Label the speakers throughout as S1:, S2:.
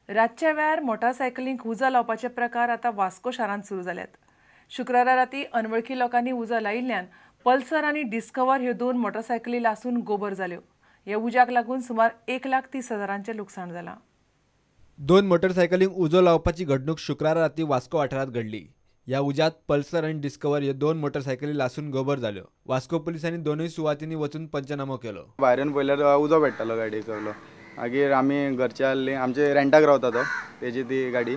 S1: रातच्या वेळार मोटारसायकलींक उजो लावपाचे प्रकार आतां वास्को शारांत सुरू जाल्यात. शुक्रारा राती अनवळखी लोकांनी उजो लायिल्ल्यान पल्सर आनी डिस्कवर ह्यो दोन मोटारसायकली लासून गोबर जाल्यो. ह्या उज्याक लागून सुमार 1,30,000 लुकसाण जालां.
S2: दोन मोटरसायकलींक उजो लावपाची घडणूक शुक्रारा राती वास्को वाठारांत घडली. ह्या उज्यांत पल्सर आनी डिस्कवर ह्यो दोन मोटरसायकली लासून गोबर जाल्यो. वास्को पुलिसांनी दोनूय सुवातींनी वचून पंचनामो केलो.
S3: भायल्यान पळयल्यार उजो पेट्टालो गाडयेक सगलो. मागीर आमी घरचे आहली, आमचे रेंटाक रावता तो, तेजी ती गाडी,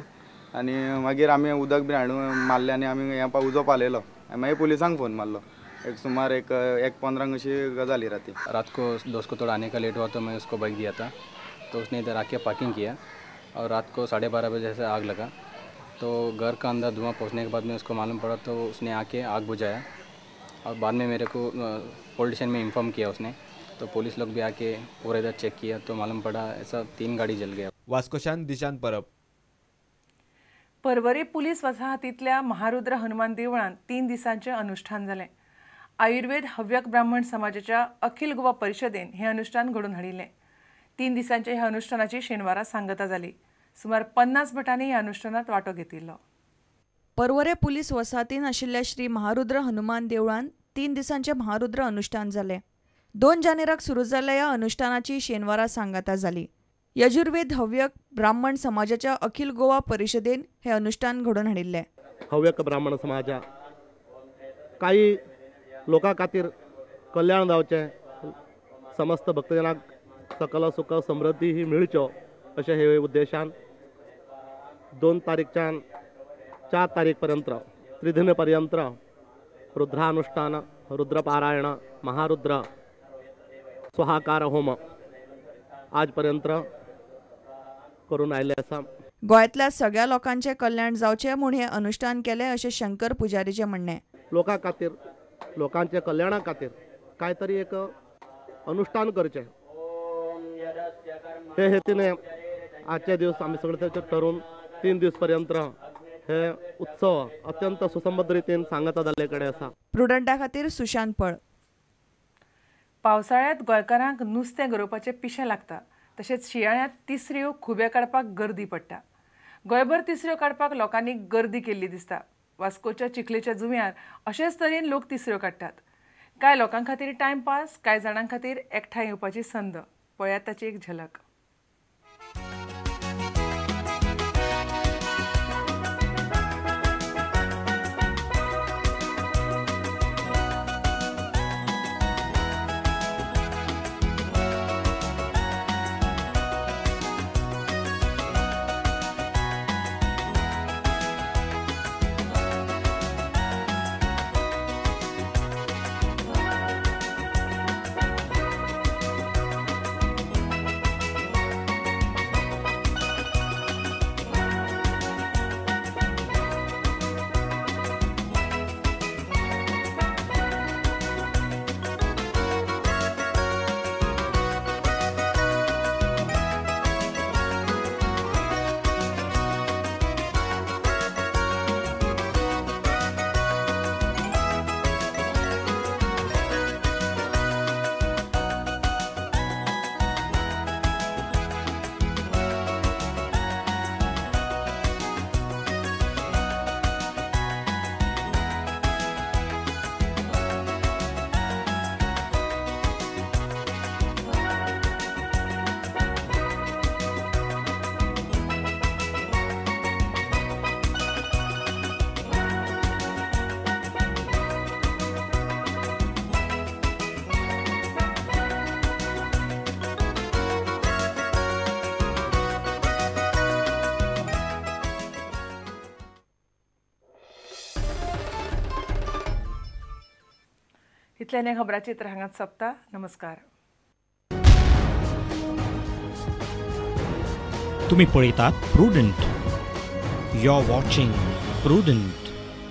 S3: आनी मागीर आमी उदक बीन हाडून मारलें आनी आमी हें उजो पालयलो. मागीर पुलिसांक फोन मारलो. एक सुमार 1:15 अशी गजाली राती.
S4: रात को दोस्त को थोड़ा आने का लेट हुआ तो मैं उसको बाइक दिया था, तो उसने इधर आके पार्किंग किया और रात को 12:30 बजे से आग लगा. तो घर का अंदर धुआं पहुंचने के बाद में उसको मालूम पड़ा तो उसने आके आग बुझाया और बाद में मेरे को पुलिस स्टेशन में इन्फॉर्म किया उसने. तो पुलिस लोग भी आके पूरा इधर चेक किया तो मालूम पड़ा ऐसा 3 गाड़ी जल गया.
S2: वास्कोशान दिशांत परब.
S1: परवरी पुलीस वसाहतींतल्या महारुद्र हनुमान देवळांत 3 दिसांचें अनुष्ठान जालें. आयुर्वेद हव्यक ब्राह्मण समाजाच्या अखिल गोवा परिशदेन हें अनुष्ठान घडोवन हाडिल्लें. 3 दिसांच्या ह्या अनुष्ठानाची शेनवारा सांगता जाली. सुमार 50 भटांनी ह्या अनुष्ठानात वांटो घेतिल्लो.
S5: परवरे पुलीस वसाहतीन आशिल्ल्या श्री महारुद्र हनुमान देवळांत 3 दिसांचें महारुद्र अनुष्ठान जालें. 2 जानेराक सुरू जाल्ल्या ह्या अनुष्ठानाची शेनवारा सांगाता जाली. यजुर्वेद हव्यक ब्राह्मण समाजाच्या अखिल गोवा परिशदेन हे अनुष्ठान घडोवन हाडिल्लें.
S6: हव्यक ब्राह्मण समाजा काही लोकां खातीर कल्याण जावचें, समस्त भक्तजनांक सकल सुख समृद्धी ही मेळच्यो अशें हे उद्देशान 2 तारीखच्यान 4 तारीख पर्यंत त्रिदिन पर्यंत रुद्रानुष्ठान, रुद्रपारायण, महारुद्र, स्वाहाकार होम आज पर्यंत करून आयिल्ले आसा.
S5: गोंयांतल्या सगळ्या लोकांचें कल्याण जावचें म्हूण हें अनुष्ठान केलें अशें शंकर पुजारीचें म्हणणें.
S6: लोकां खातीर, लोकांच्या कल्याणा खातीर कांय तरी एक अनुष्ठान करचें हे हेतून आजचे दिवस आमी सगळे ठरून 3 दीस पर्यंत हे उत्सव अत्यंत सुसंबद्ध रितीन सांगता जाल्ले कडेन आसा.
S5: प्रुडंटा खातीर सुशांत पळ.
S1: पावसाळ्यांत गोंयकारांक नुस्तें गरोवपाचें पिशें लागता, तशेंच शिंयाळ्यांत तिसऱ्यो खुबे काडपाक गर्दी पडटा. गोंयभर तिसऱ्यो काडपाक लोकांनी गर्दी केल्ली दिसता. वास्कोच्या चिखलेच्या जुंव्यार अशेच तरेन लोक तिसऱ्यो काडटात. कांय लोकां खातीर टायमपास, कांय जाणां खातीर एकठांय येवपाची संद. पळयात ताची एक झलक. इतल्यान खबराचित्र हांगाच सोंपता. नमस्कार.
S7: तुम्ही पळयतात Prudent. You are watching Prudent.